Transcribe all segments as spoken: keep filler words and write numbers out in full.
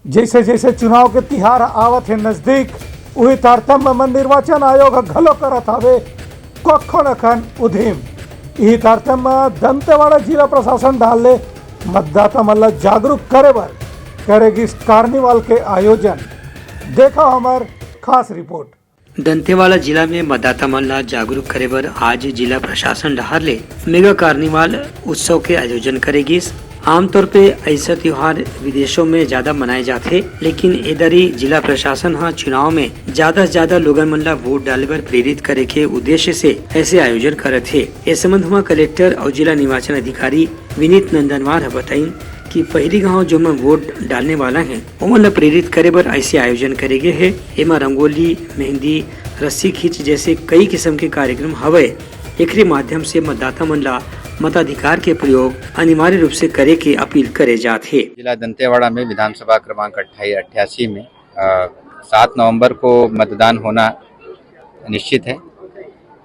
जैसे जैसे चुनाव के तिहार आवत हे नजदीक, उही तारतम्य म निर्वाचन आयोग ह घलो करत हवे कखन अखन उधिम। इही तारतम्य म दंतेवाड़ा जिला प्रशासन डाहर ले मतदाता मन ला जागरूक करे बर करे गिस कार्निवाल के आयोजन। देखा हमर खास रिपोर्ट। दंतेवाड़ा जिला में मतदाता मन ला जागरूक करे बर आज जिला प्रशासन डहार ले मेगा कार्निवाल उत्सव के आयोजन करे गिस। आमतौर पे ऐसा त्योहार विदेशों में ज्यादा मनाए जाथे, लेकिन ए दरी जिला प्रशासन ह चुनाव में ज्यादा से ज्यादा लोगन मन ला वोट डाले बर प्रेरित करे के उद्देश्य से ऐसे आयोजन करत हे। ए संबंध म कलेक्टर अउ जिला निर्वाचन अधिकारी विनीत नंदनवार ह बताइन कि पहिली गांव जो मन वोट डालने वाला हैं, ओमन ला प्रेरित करे बर ऐसे आयोजन करे गे हे। एमा रंगोली, मेहंदी, रस्सी खींच जैसे कई किस्म के कार्यक्रम हवय। एकरे माध्यम से मतदाता मन ला मताधिकार के प्रयोग अनिवार्य रूप से करे के अपील करे जात हे। जिला दंतेवाड़ा में विधानसभा क्रमांक अट्ठाईस, अट्ठासी में, अ, सात नवंबर को मतदान होना निश्चित है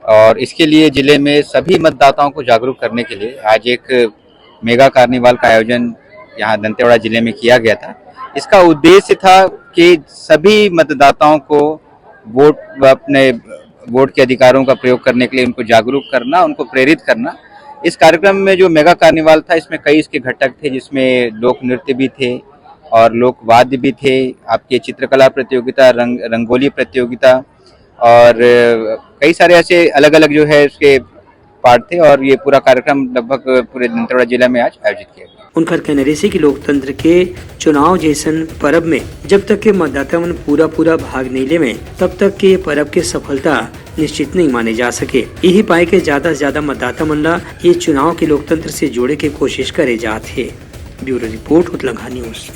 और इसके लिए जिले में सभी मतदाताओं को जागरूक करने के लिए आज एक मेगा कार्निवाल का आयोजन यहाँ दंतेवाड़ा जिले में किया गया था। इसका उद्देश्य था कि सभी मतदाताओं को वोट, अपने वोट के अधिकारों का प्रयोग करने के लिए उनको जागरूक करना, उनको प्रेरित करना। इस कार्यक्रम में जो मेगा कार्निवाल था, इसमें कई इसके घटक थे, जिसमें लोक नृत्य भी थे और लोक वाद्य भी थे, आपके चित्रकला प्रतियोगिता, रंग, रंगोली प्रतियोगिता और, अ, कई सारे ऐसे अलग-अलग जो है इसके पार्ट थे और ये पूरा कार्यक्रम लगभग पूरे दंतेवाड़ा जिला में आज आयोजित किया गया। उनकर कहना रहिसे कि लोकतंत्र के चुनाव जैसन परब में जब तक के मतदाता मन पूरा-पूरा भाग नहीं लेवे, तब तक के ये परब के सफलता निश्चित नहीं माने जा सके। यही पाए के ज्यादा से ज्यादा मतदाता मन ला ये चुनाव के लोकतंत्र से जोड़े के कोशिश करे जात हे। Bureau report, Utlangha news.